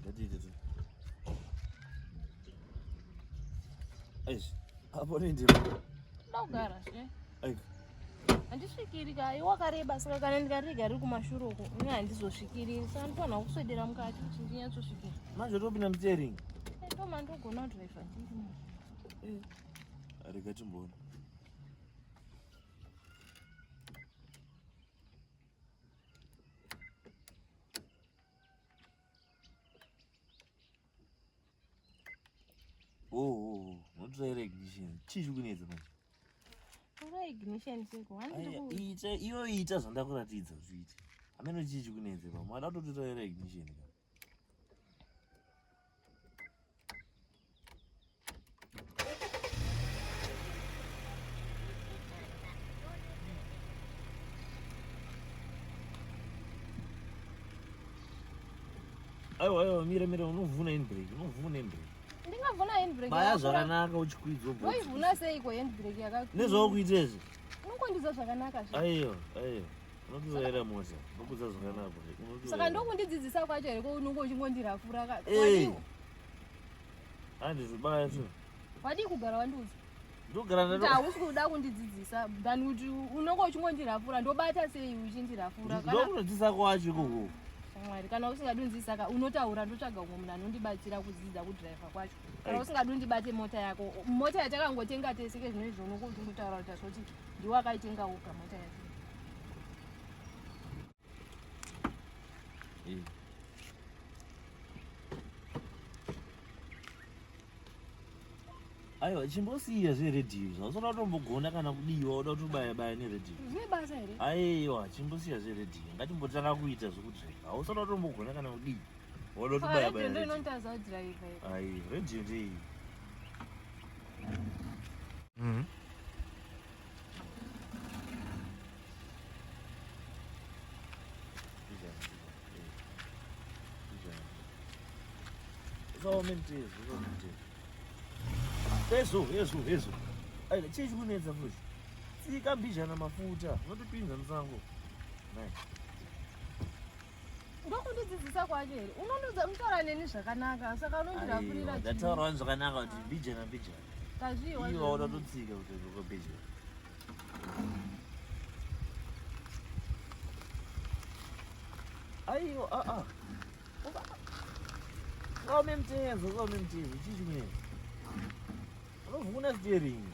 Ngatiite tu. Aish, apo nendiro. Ndoda kugara zve. Aika. Handisvikiri ka, iwe wakareba saka kana ndikarega riri kumashure uko, ini handizosvikiri. Saka ndinofanira kuswedera mukati kuti ndinyatsosvikira. Manje topinda musteering. Eh, Ndoma ndogona kudhiraivha ndiri mu. Eh. Rega timboona. Oh, oh, oh. Unotoraira ignition. Chii chiri kunetsa manje? Tora ignition seko. Aya, ita iyo ita zvandakuratidza zviite. Hameno chii chiri kunetsa pa. Mwana utotoraira ignition ka. Aiwa, aiwa, mira, mira, unovhuna handbrake, unovhuna handbrake. Ndingavhuna handbrake. Baya zvakanaka uchikwidza ubva. Ndoivhuna seiko handbrake yakakwira? Nezvaukuita izvi. Unongondiudza zvakanaka zve. Aiwa, aiwa. Unotoraira mota, ndokuudza zvakanaka. Saka ndokundidzidzisa kwacho here ko unonge uchingondirafura ka? Eh. Handizibaya tu. Wadii kugara wandiudza? Ndogara Kuti hausi kuda kundidzidzisa than kuti unonge uchingondirafura ndobata sei uchindirafura kana Ndokunodzidzisa kwacho ikoko. Shamwari kana usingadi kundidzidzisa ka unotaura ndotsvaga umwe munhu anondibatsira kudzidza kudhiraivha kwacho. Kana Ai. usingadi undibate mota yako mota yatakangotenga tese ke zvino izvi unonge uchingotaura kuti asoti ndiwe akaitenga woga mota yacho. Eh. Aiwa chimbosiya zveredhiyo zvausada kutombogona kana kudiwa uda kutobaya baya neredhiyo. Zvine basa here? Aiwa chimbosiya zveredhiyo ngatimbotanga kuita zvekudhiraivha hausada kutombogona kana kudii wada kutobaya Saka baya. redhiyo ndo redhiyo. inonitaza kudhiraivha here? Ai redhiyo ndeiyi. Ezvo, ezvo, ezvo. Aida, chii chikunetsa futi? Tsika mbijana mafuta, unotipinza musango. Nai. Ndokundidzidzisa kwacho here? Unondiudza unotaura neni zvakanaka saka unondirafurira Aiwa, chii? ndataura wani zvakanaka kuti mbijana mbijana. Tazviwa. Iwe wauda kutotsika kuti mbijana. Aiwa, a a. Kaume mutezo, kaume mutezo, chii chikunetsa? Unovhuna steering.